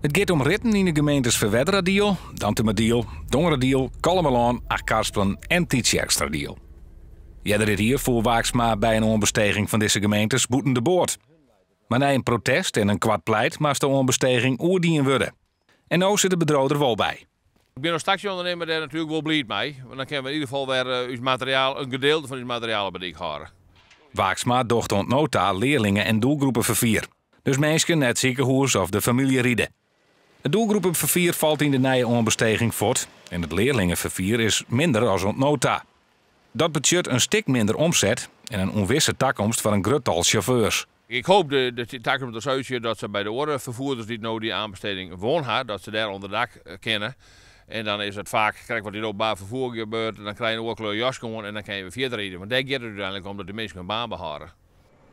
It giet om ritten yn de gemeentes Ferwerderadiel, Dantumadiel, Dongeradiel, Kollumerlân, Achtkarspelen en Tytsjerksteradiel. Earder dit jier foel Waaksma by in oanbesteging fan dizze gemeentes bûten de boat. Mar nei in protest en in koart pleit moast de oanbesteging oerdien wurde. En no sit it bedriuw der wol by. Ik bin as taksyûndernimmer dêr natuerlik wol bliid mei, want dan kinne we yn ieder gefal wer ús materiaal, in gedeelte fan ús materiaal op 'e dyk hâlde. Waaksma docht oant no ta learlingen en doelgroepeferfier. Dus minsken nei it sikehûs of de famylje ride. It doelgroepeferfier falt yn de nije oanbesteging fuort en it learlingeferfier is minder as oant no ta. Dat betsjut in stik minder omset en in ûnwisse takomst foar in grut tal sjauffeurs. Ik hoop dat de takomst der sa útsjocht dat se by de oare ferfoerders dy't no dy aanbesteding wûn ha, dat se dêr ûnder dak kinne. En dan is it faak krekt wat yn openbaar ferfoer gebeurt, dan krije je in oar kleur jaske oan en dan kinne je wer fierder ride. Want dêr giet it úteinlik om, dat de minsken hun baan behâlde.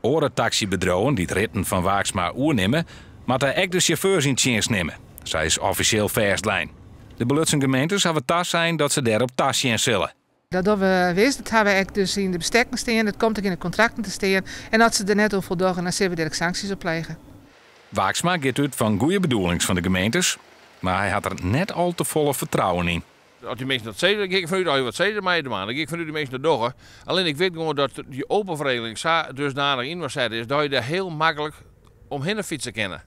Oare taksybedriuwen dy't ritten fan Waaksma oernimme, moatte ek de sjauffeurs yn tsjinst nimme, sa is offisjeel fêstlein. De belutsen gemeentes hawwe tasein dat se dêrop tasjen sille. Dat dogge we wis, dat hawwe we ek dus yn de bestekken stean, dat komt ek yn de kontrakten te stean. En as se der net oan foldogge, dan sille we dêr ek sanksjes op plege. Waaksma giet út fan goede bedoelings fan de gemeentes, mar hy hat der net al te folle fertrouwen yn. As dy minsken dat sizze, dan gean ik fanút, as je wat sizze, meie je dwaan. Dan gean ik fanút dy minsken dat dogge. Allinne ik wit gewoan dat dy openferegeling sa dusdanich yninoar set is dat je dêr hiel maklik omhinne fytse kinne.